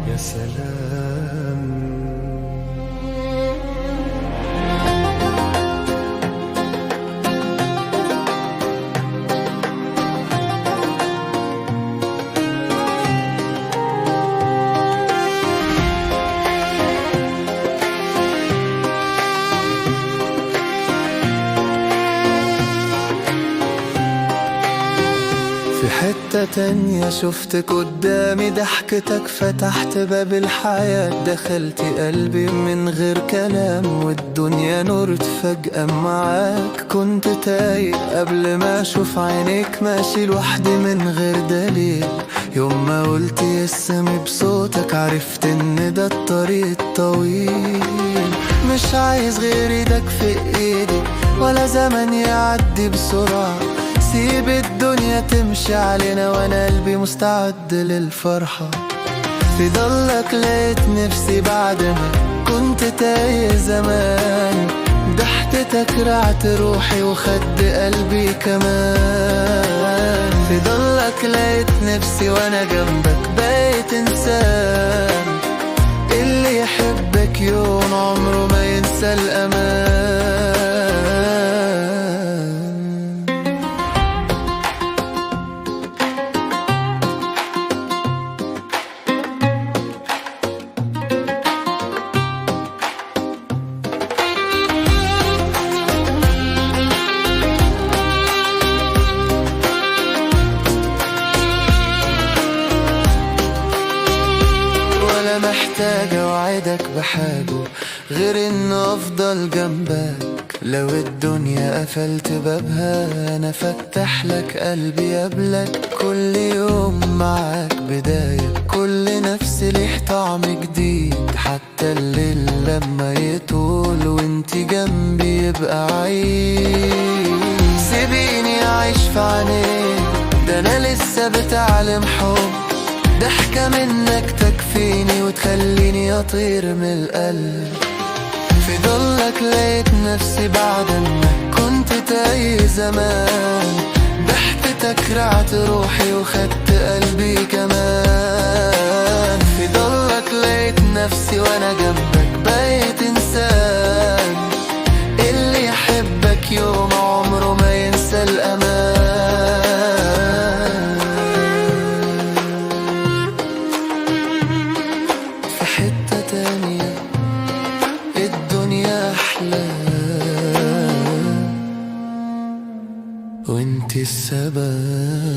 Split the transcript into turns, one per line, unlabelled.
يا سلام. في حتة تانية شفتك قدامي، ضحكتك فتحت باب الحياة، دخلت قلبي من غير كلام والدنيا نورت فجأة معاك. كنت تايه قبل ما اشوف عينيك، ماشي لوحدي من غير دليل. يوم ما قلت اسمي بصوتك عرفت ان ده الطريق الطويل. مش عايز غير ايدك في ايدي ولا زمن يعدي بسرعة، سيب الدنيا تمشي علينا وانا قلبي مستعد للفرحة. في ضلك لقيت نفسي بعد ما كنت تايه زمان، ضحكتك رعت روحي وخد قلبي كمان. في ضلك لقيت نفسي وانا جنبك بقيت انسان، اللي يحبك يوم عمره ما ينسى الامان. ولا محتاج اوعدك بحاجة غير ان افضل جنبك، لو الدنيا قفلت بابها انا فتح لك قلبي قبلك. كل يوم معاك بداية، كل نفس ليه طعم جديد، حتى الليل لما يطول وانت جنبي يبقى عيد. سيبيني اعيش في عينيك، ده انا لسه بتعلم حب، ضحكة منك تكفيني وتخليني أطير من القلب. في ضلك لقيت نفسي بعد ما كنت تايه زمان، ضحكتك رعت روحي وخدت قلبي كمان. في ضلك لقيت نفسي وانا جنبك بقيت انسان، اللي يحبك يوم عمره ما ينسى الامان. في حتة تانية الدنيا أحلى وانت السبب.